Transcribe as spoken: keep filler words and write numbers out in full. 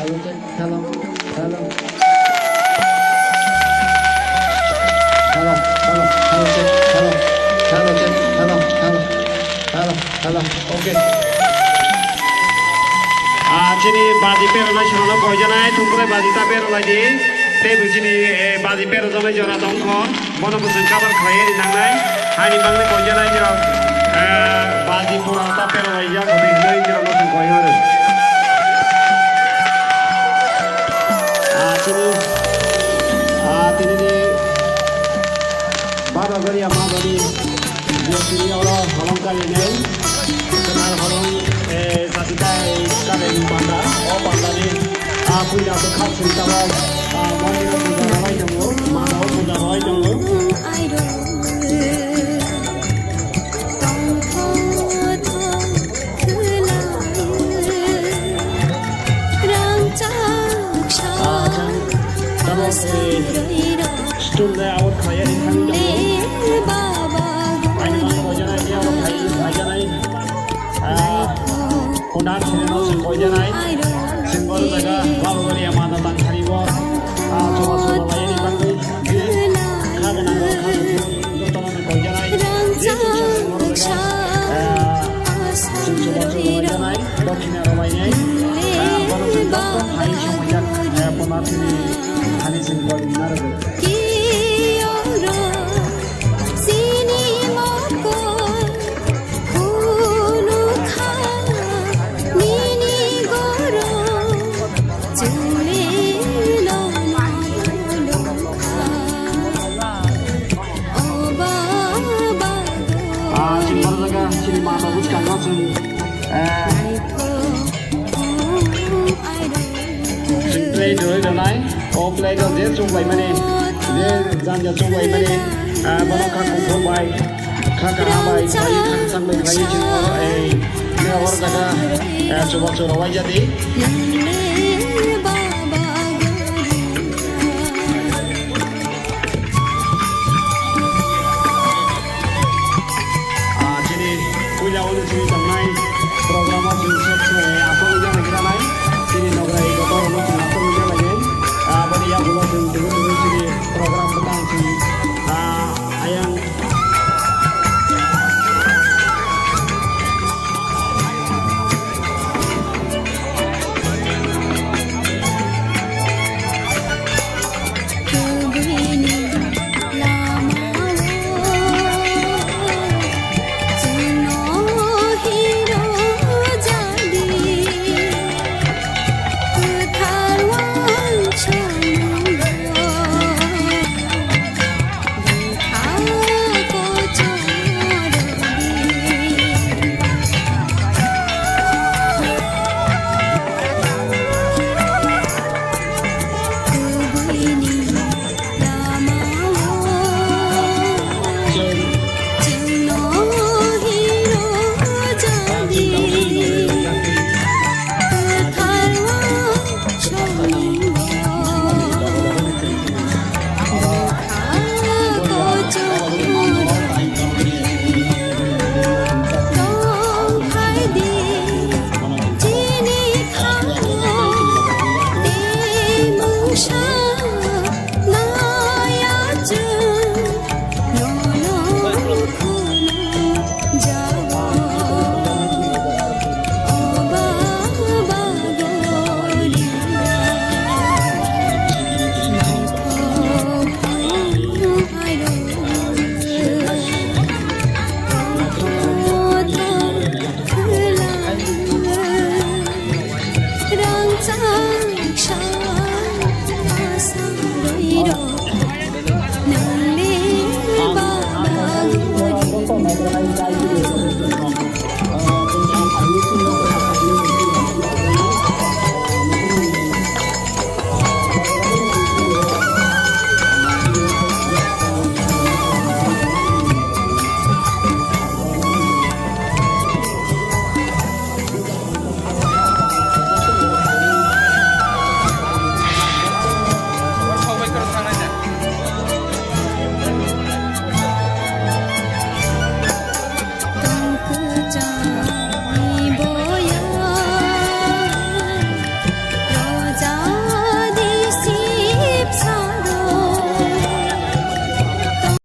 Hello, hello. Hello, hello, hello, check, hello. Hello, check, hello, hello. Hello, hello, okay. Ah, chini baji pero nai sorono koijanai, thumkrai baji ta pero lai di. Tei bo chini, eh, baji pero janai jora tongkho. Bono bo chwng cover khlaiwi ri nangnai. Haini bagwi koijanai jora, eh, baji pura ta pero lai jak, hwnwi hwnwi jora bo chwng koi horo. Ah, chini, ah, tini ni Baba Goria Madoni. Jotini oro holong kalinai, kwtal holong, eh, jatitai kaling panda, o pandani, ah, puila bwkhak singtamo, ah, mondir o puja rwbai tongo, mano puja rwbai tongo. Ah, chang, tamo, eh, Student rok out khlaiya ni thani tongo. Aini mano bojanai, ni oro khai, khaijanai. Ah, Kundar sini no sing bojanai. Sing bol jaga, babo bari ama datang khari bo. Ah, coba coba layani bangwi. Kha gana, kha gana, joto no sing bojanai. Sing bol jaga, ah, sing coba coba layani. Dokhina rwbainai, ah, borok chwng joto hai songmajak, eh, Punar sini hani sini gori narwgo. Ah, chini borok jaga, chini mata bwskango chwng, eh, Chwng plate rwi rwnai, o plate o je chuklaimani, je janja chuklaimani, ah, bono kha kuphur bai, kha kaham bai, khlaiwi thangsang bai khlaiwi chwng oro, ei, oro jaga, eh, chubachu rwbai jadi. Ah, chini puila ulo chini tongnai program o chini sep se aswk wngya nai gira nai. Chini nograi kotor ulo chini aswk wngya nai. Ah, boni yagulo chini tini tini chini program bwtang chini, ah, ayang